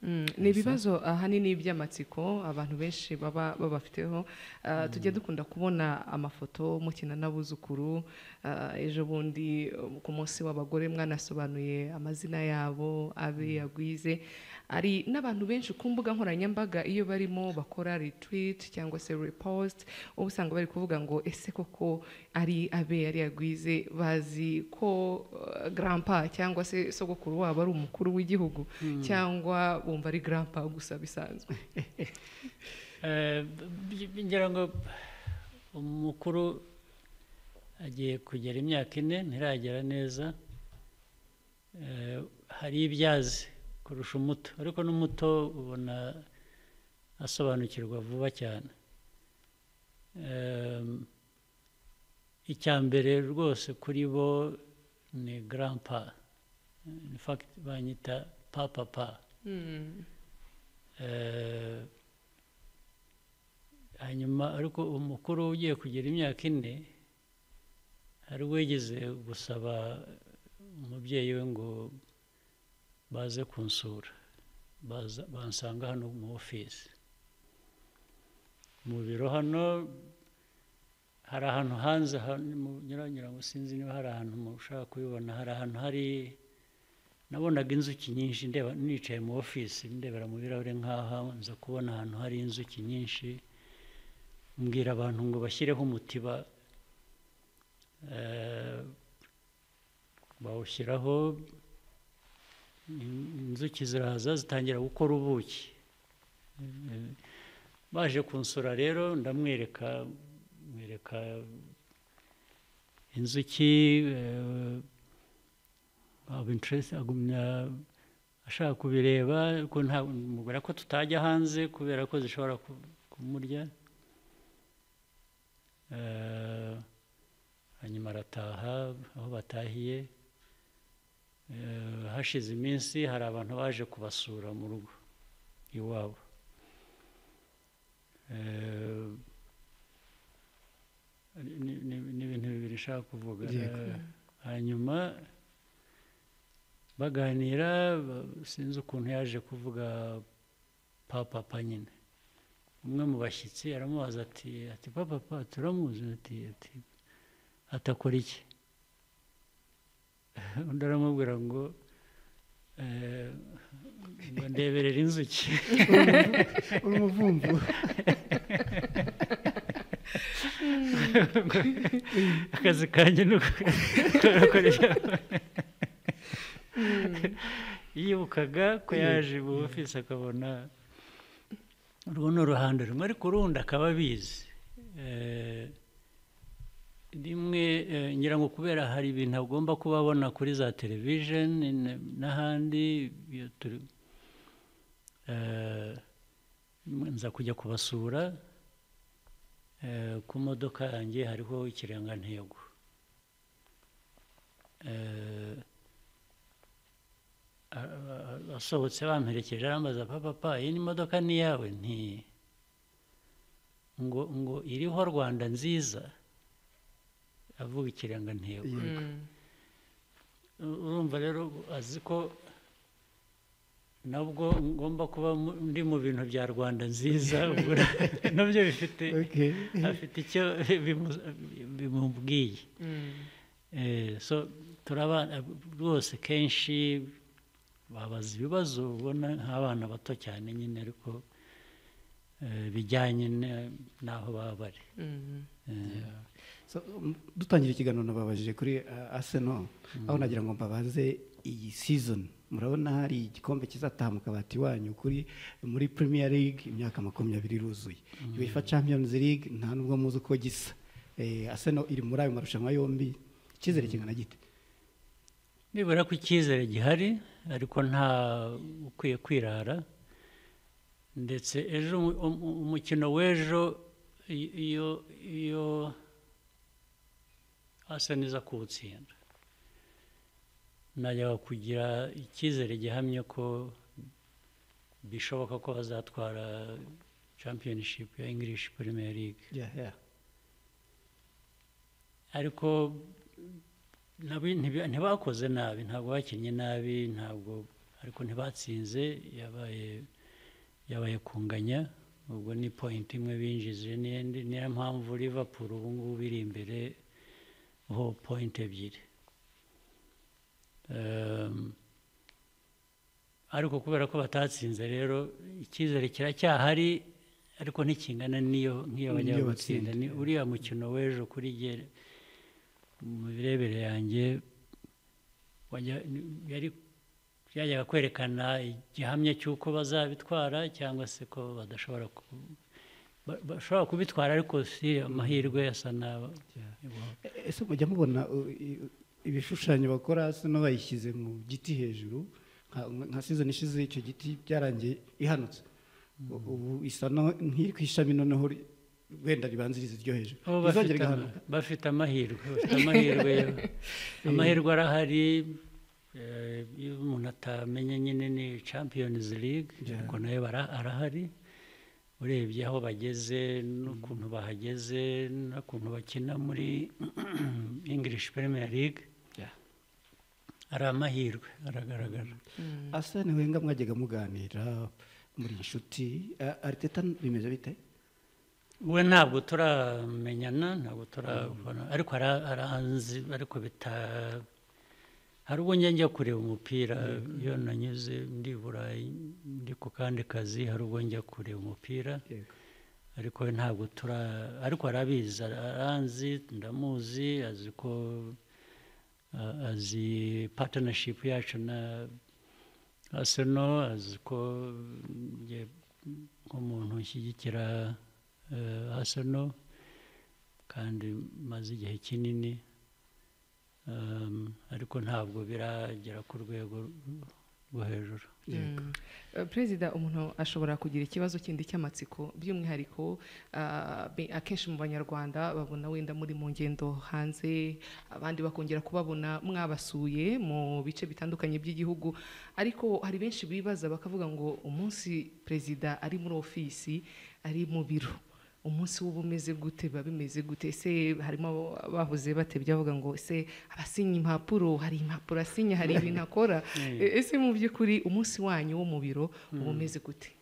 Ni ibibazo ahanini by'amatsiko abantu benshi baba babafiteho. Tujya dukunda kubona amafoto mukina n'abuzukuru. Ejo bundi ku munsi w'abagore mwanasobanuye amazina yabo, Abe, Agwize. Ari n'abantu benshi ku mbuga nkoranyambaga iyo barimo bakora retweet cyangwa se repost, uba usanga bari kuvuga ngo ese koko ari Abe, ari Agwize, bazi ko grandpa cyangwa se sogokuru wabo ari umukuru w'igihugu, cyangwa bumva ari grandpa gusa bisanzwe? Ngira ngo umukuru agiye kugera imyaka 4, ntiragera neza. Hari ibyazi kurusha umuto, ariko n'umuto ubona asobanukirwa vuba cyane. Icya mbere rwose kuri bo ni grandpa, in fact banyita papa pa. Hanyuma ariko umukuru ugiye kugira imyaka 4, hari wigeze gusaba umubyeyi we ngo baze kunsura, bansanga hano mu office, mu biro hano. Hari ahantu hanze, ngira ngo sinzi niba hari ahantu mushaka kubibona, hari ahantu hari nabonaga inzuki nyinshi, ndeba nicaye mu office ndebera mu birahure nk'aha, nza kubona ahantu hari inzuki nyinshi, mbwira abantu ngo bashyireho umutiba, bawushyiraho, inzuki ziraza zitangira gukora ubuki. Baje kunsura rero, ndamwereka, mwereka inzuki, aba interest, agumya ashaka kubireba, ariko mubwira ko tutajya hanze kubera ko zishobora kumurya. Hanyuma arataha. Aho batahiye, hashize iminsi hari abantu baje kubasura mu rugo iwabo. Ni ibintu bibiri nshaka kuvuga. Hanyuma baganira, sinzi ukuntu yaje kuvuga papa pa nyine. Umwe mu bashyitsi aramubaza ati papa pa turamuzi, ati atakora iki? Undi aramubwira ngo ngo ndeberera inzuki. Uri umuvumvu. Akazi kanjye ni ugukoresha. Yibukaga ko yaje mu ofisi akabona urwo ni uruhande rumwe, ariko urundi akaba abizi. Rimwe ngira ngo kubera hari ibintu agomba kuba abona kuri za television n'ahandi, iyo turi nza kujya kubasura, ku modoka yanjye hariho ikirangantego. Asohotse bamperekeje arambaza, papa pa iyi ni modoka ni iyawe? Nti ngo iriho Rwanda nziza, avuga ikirangantego. Urumva rero azi ko nabwo ngomba kuba ndi mu bintu bya Rwanda nziza, nabyo bifite afite icyo bimubwiye. So turabana rwose, kenshi babaza ibibazo ubona nk'abana bato cyane nyine, ariko bijyanye n'aho baba bari. So, dutangira ikiganiro nababajije kuri Arsenal, aho nagira ngo mbabaze iyi season murabona hari igikombe kizataha mu kabati wanyu kuri muri Premier League, imyaka 20 iruzuye. UEFA Champions League nta nubwo muzi uko gisa. Arsenal iri muri ayo marushanwa yombi, icyizere kingana gite? Nibura ko icyizere gihari, ariko nta ukwiye kwirara. Ndetse ejo umukino w'ejo, iyo Arsenal iza kuwutsinda, najyaga kugira icyizere gihamye ko bishoboka ko bazatwara championship ya English Premier League. Ariko ntibakoze nabi, ntabwo bakinnye nabi, ntabwo ariko ntibatsinze, yabaye kunganya, ubwo ni point imwe binjije n'indi. Niyo mpamvu Liverpool ubu ngubu iri imbere ho point 2. Ariko kubera ko batatsinze rero icyizere kiracyahari, ariko ntikingana n'iyo nk'iyo bajya gutsinda. Ni uriya mukino w'ejo kuri jye mu mirebere yanjye yari byajyaga kwerekana igihamya cy'uko bazabitwara cyangwa se ko badashobora bashobora kubitwara, ariko si amahirwe asa n'aba. Ese mujya mubona ibishushanyo bakora no bayishyize mu giti hejuru nka season ishize icyo giti byarangiye ihanutse, ubu isa nk'iri ku ishami noneho wenda ribanziriza iryo hejuru izongera igahanuka? Bafite amahirwe, amahirwe arahari. Iyo umuntu atamenye nyine ni Champions League, ariko nayo arahari. Urebye aho bageze n'ukuntu bahageze n'ukuntu bakina muri English Premier League, ari amahirwe aragaragara. Arsene Wenger mwajyaga muganira muri inshuti, Arteta bimeze bite? We ntabwo turamenyana, ntabwo turabona, ariko aranzi, ariko hari ubwo njya kureba umupira iyo nanyuze ndi Burayi ndi ku kandi kazi, hari ubwo njya kureba umupira, ariko ntabwo ariko arabizi, aranzi, ndamuzi, azi ko azi partnership yacu na Arsenal, azi ko nk'umuntu ushyigikira Arsenal kandi maze igihe kinini, ariko ntabwo biragera ku rwego rwo hejuru. Perezida, umuntu ashobora kugira ikibazo kindi cy'amatsiko, by'umwihariko akenshi mu Banyarwanda babona wenda muri mu ngendo hanze, abandi bakongera kubabona mwabasuye mu bice bitandukanye by'igihugu, ariko hari benshi bibaza bakavuga ngo umunsi perezida ari muri ofisi, ari mu biro, umunsi w'ubu umeze gute, biba bimeze gute? Ese harimo bahoze batebya bavuga ngo ese abasinya impapuro, hari impapuro asinya, hari ibintu akora? Ese mu by'ukuri umunsi wanyu wo mu biro uba umeze gute?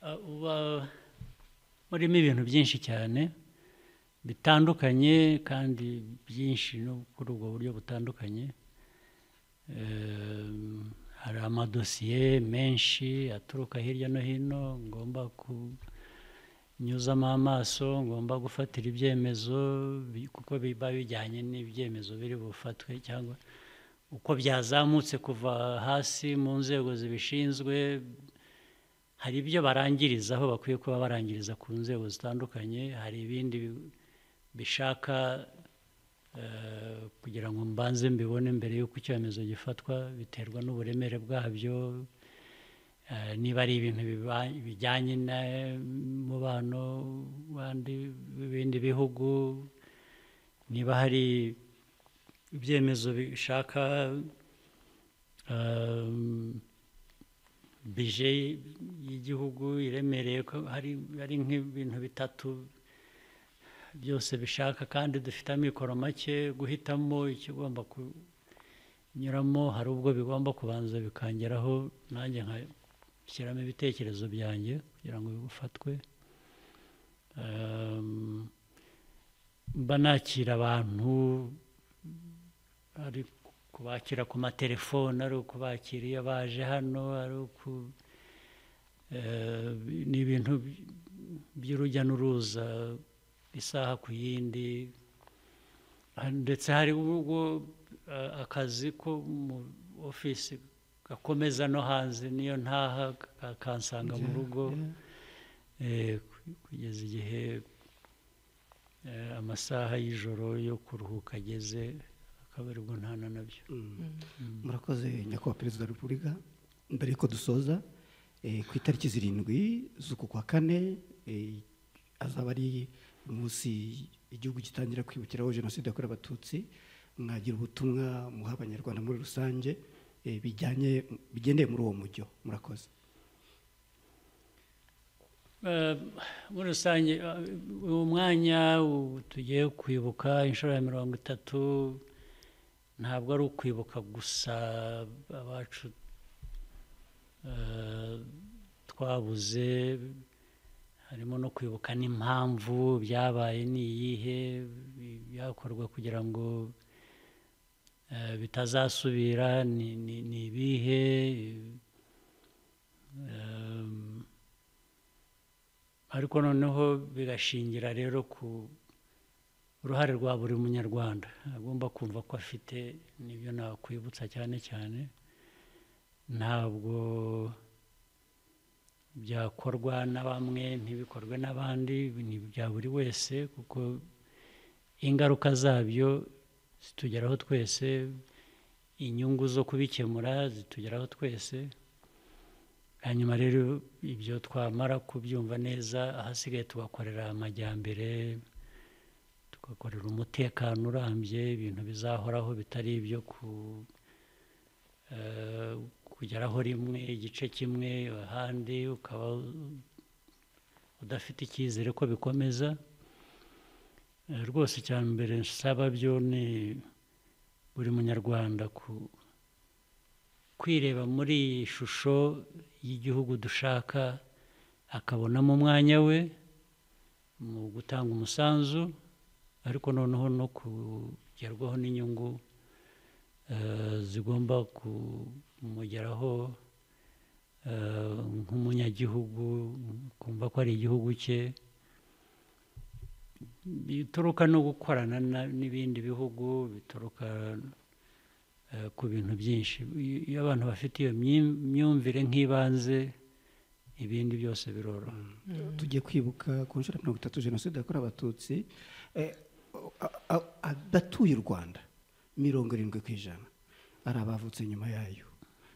Uba murimo ibintu byinshi cyane bitandukanye, kandi byinshi no kuri ubwo buryo butandukanye. Hari amadosiye menshi aturuka hirya no hino ngomba kunyuzamo amaso, ngomba gufatira ibyemezo kuko biba bijyanye n'ibyemezo biri bufatwe cyangwa uko byazamutse kuva hasi mu nzego zibishinzwe. Hari ibyo barangirizaho bakwiye kuba barangiriza ku nzego zitandukanye, hari ibindi bishaka kugira ngo mbanze mbibone mbere y'uko icyemezo gifatwa, biterwa n'uburemere bwabyo, niba ari ibintu bijyanye n'umubano w'ibindi bihugu, niba hari ibyemezo bishaka bije y'igihugu iremereye, ko hari nk'ibintu bitatu byose bishaka kandi dufite amikoro make, guhitamo ikigomba kunyuramo hari ubwo bigomba kubanza bikangeraho nanjye nkashyiramo ibitekerezo byanjye kugira ngo bifatwe. Mba nakira abantu, ari kubakira ku matelefone, ari ukubakira iyo baje hano, ari ni ibintu by'urujya n'uruza isaha ku yindi, ndetse hari ubwo akazi ko mu ofisi gakomeza no hanze, niyo ntaha kansanga mu rugo, kugeza igihe amasaha y'ijoro yo kuruhuka ageze, akaba aribwo ntana nabyo. Murakoze Nyakubahwa Perezida wa Repubulika. Mbere yuko dusoza, ku itariki 7 z'uku kwa 4 azaba ari umunsi igihugu gitangira kwibukiraho jenoside yakorewe Abatutsi, mwagira ubutumwa muha Abanyarwanda muri rusange bijyanye bigendeye muri uwo mujyo? Murakoze. Muri rusange uwo mwanya tugiye kwibuka inshuro ya 30, ntabwo ari ukwibuka gusa abacu Twabuze, harimo no kwibuka n'impamvu byabaye, ni iyihe byakorwa kugira ngo bitazasubira, ni ibihe. Ariko noneho bigashingira rero ku uruhare rwa buri munyarwanda agomba kumva ko afite. Nibyo nakwibutsa cyane cyane, ntabwo byakorwa na bamwe ntibikorwe n'abandi, ni bya buri wese, kuko ingaruka zabyo zitugeraho twese, inyungu zo kubikemura zitugeraho twese. Hanyuma rero ibyo twamara kubyumva neza, ahasigaye tugakorera amajyambere, tugakorera umutekano urambye, ibintu bizahoraho bitari ibyo kugeraho rimwe igice kimwe ahandi ukaba udafite icyizere ko bikomeza. Rwose icya mbere nsaba byo ni buri munyarwanda kwireba muri iyi shusho y'igihugu dushaka, akabonamo umwanya we mu gutanga umusanzu, ariko noneho no kugerwaho n'inyungu zigomba kumugeraho nk'umunyagihugu, kumva ko ari igihugu cye, bituruka no gukorana n'ibindi bihugu, bituruka ku bintu byinshi. Iyo abantu bafite iyo myumvire nk'ibanze, ibindi byose biroroha. Tugiye kwibuka ku nshuro 30 jenoside yakorewe Abatutsi, abatuye u Rwanda 70% ari abavutse nyuma yayo.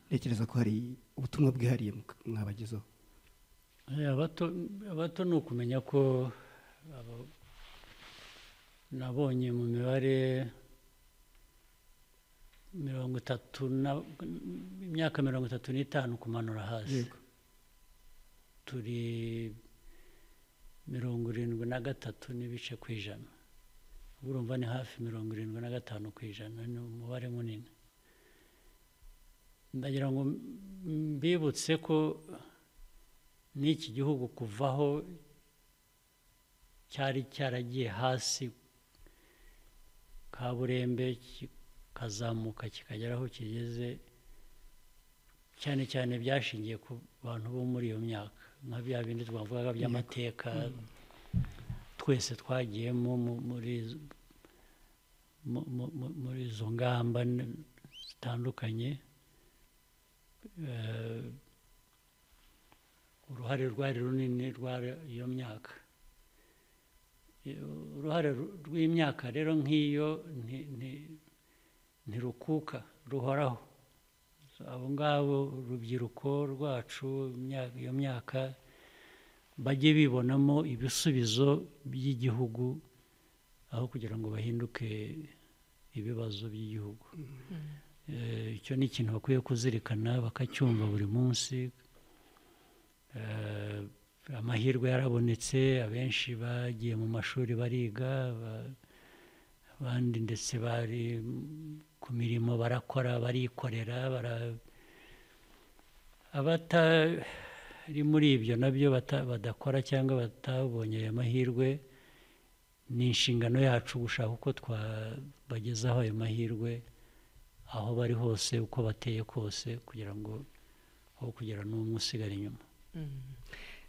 Ntekereza ko hari ubutumwa bwihariye mwabagezaho. Abato ni ukumenya ko nabonye mu mibare imyaka 35 kumanura hasi, turi 73.5%. Urumva ni hafi 75%, ni umubare munini. Ndagira ngo mbibutse ko n'iki gihugu kuvaho cyari cyaragiye hasi kaburembe, kikazamuka kikagera aho kigeze, cyane cyane byashingiye ku bantu bo muri iyo myaka, nka bya bindi twavugaga by'amateka twese twagiyemo muri izo ngamba zitandukanye. Uruhare rwari runini rwa iyo myaka. Uruhare rw'imyaka rero nk'iyo ntirukuka, ruhoraho. Abo ngabo urubyiruko rwacu iyo myaka bajye bibonamo ibisubizo by'igihugu, aho kugira ngo bahinduke ibibazo by'igihugu. Icyo ni ikintu bakwiye kuzirikana bakacyumva buri munsi. Amahirwe yarabonetse, abenshi bagiye mu mashuri bariga, abandi ndetse bari ku mirimo barakora, barikorera. Abatari muri ibyo nabyo badakora cyangwa batabonye aya mahirwe, ni inshingano yacu gushaka uko twabagezaho ayo mahirwe aho bari hose, uko bateye kose, kugira ngo aho kugira n'umwe usigara inyuma.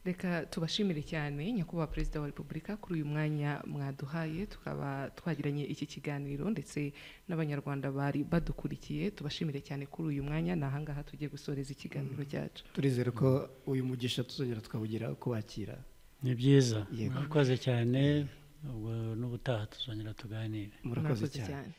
Reka tubashimire cyane Nyakubahwa Perezida wa Repubulika kuri uyu mwanya mwaduhaye, tukaba twagiranye iki kiganiro ndetse n'Abanyarwanda bari badukurikiye. Tubashimire cyane kuri uyu mwanya, ni ahangaha tugiye gusoreza ikiganiro cyacu. Turizere ko uyu mugisha tuzongera tukawugira kubakira. Ni byiza, murakoze cyane, ubwo n'ubutaha tuzongera tuganire. Murakoze cyane.